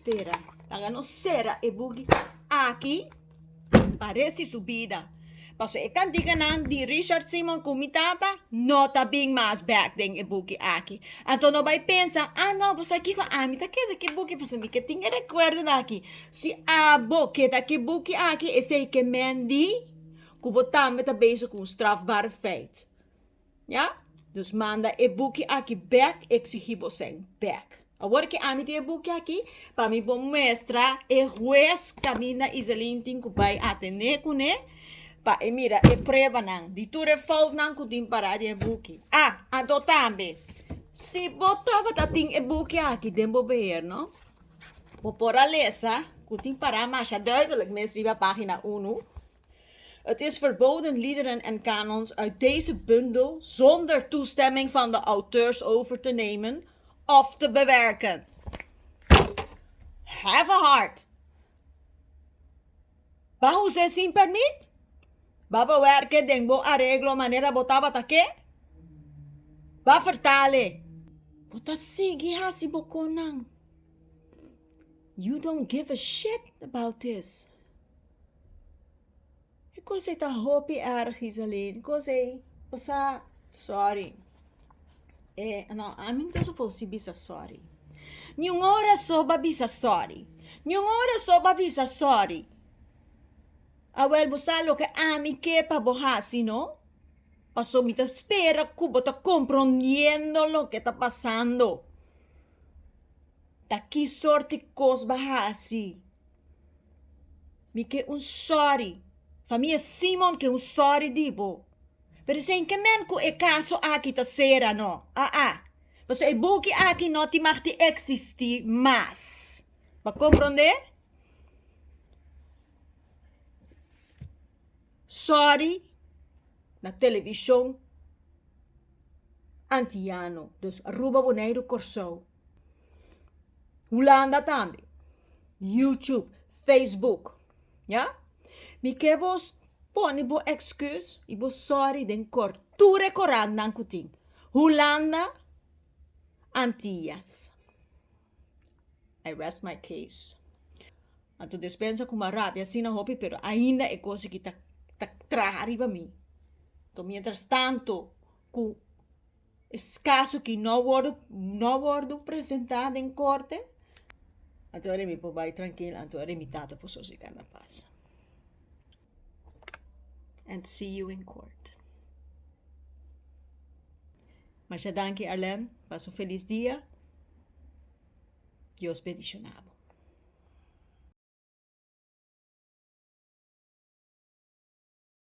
spera. Laga nos sera e buki aki pa resti su bida. Paso e kantikanan di Richard Simon ku mi tata no ta bin mas bek den e buki aki. Anto no bai pensa, ah no, bo sa kiko, ami ta keda ku e buki pasobra mi ke tin e rekuerdonan aki. Si abo keda ku e buki aki, esei ke men di ku bo tambe ta bezig ku un strafbare feit. Ya? Dus manda e buki aki bek, exigí bo sèn bek. Awor ke ami tin e buki aki, pa mi por muestra e hues kaminda Iselin tin ku bai atené kuné, pa e mira e pruebanan di tur e foutnan ku tin pará den e buki. Ah, anto tambe, si bo tabata tin e buki aki den bo beheer, no, bo por a lesa ku tin pará masha duidelijk mes riba página unu, Het is verboden liederen en kanons uit deze bundel zonder toestemming van de auteurs over te nemen of te bewerken. Have a heart! Ba hus'é sin permit? Ba bewerk'é den bo areglo manera bo tabata ke? Ba fertal'é? Bo ta sigui hasi bo konnan. You don't give a shit about this. E kos ei ta hopi erg, Iselin. E kos ei, bo sa, sorry. E, no, ami no ta supos di bisa sorry. Niun ora so bo a bisa sorry. Niun ora so bo a bisa sorry. Awel, bo sa loke ami ke pa bo hasi, no? Paso mi ta spera ku bo ta komprondiendo loke ta pasando. Ta ki sorti kos bo a hasi? Mi ke un sorry. Famia Simon ke un sorry di bo. Pero esei ke men ku e kaso aki ta sera no. Aa. Pasobra e buki aki no tin mag di eksistí mas. Bo a komprondé? Sorry na televishon antiano. Dus Aruba, Boneiru, Kòrsou. Hulanda tambe. YouTube, Facebook. Ya? Mi ke bos pone bo excuse y bo sorry den kor tur e korantnan ku tin. Hulanda, Antillas. I rest my case. Anto despensa ku mi a rabia asina hopi pero ainda e kos aki ta ta traha riba mi. Anto mientras tanto ku E kaso ki no wordo no wordo presentá den korte, anto ora mi por bai trankil, anto ora mi tata por sosegá na pas. And see you in court. Masha danki Arlene, pasa un felis dia. Dios bendishoná bo.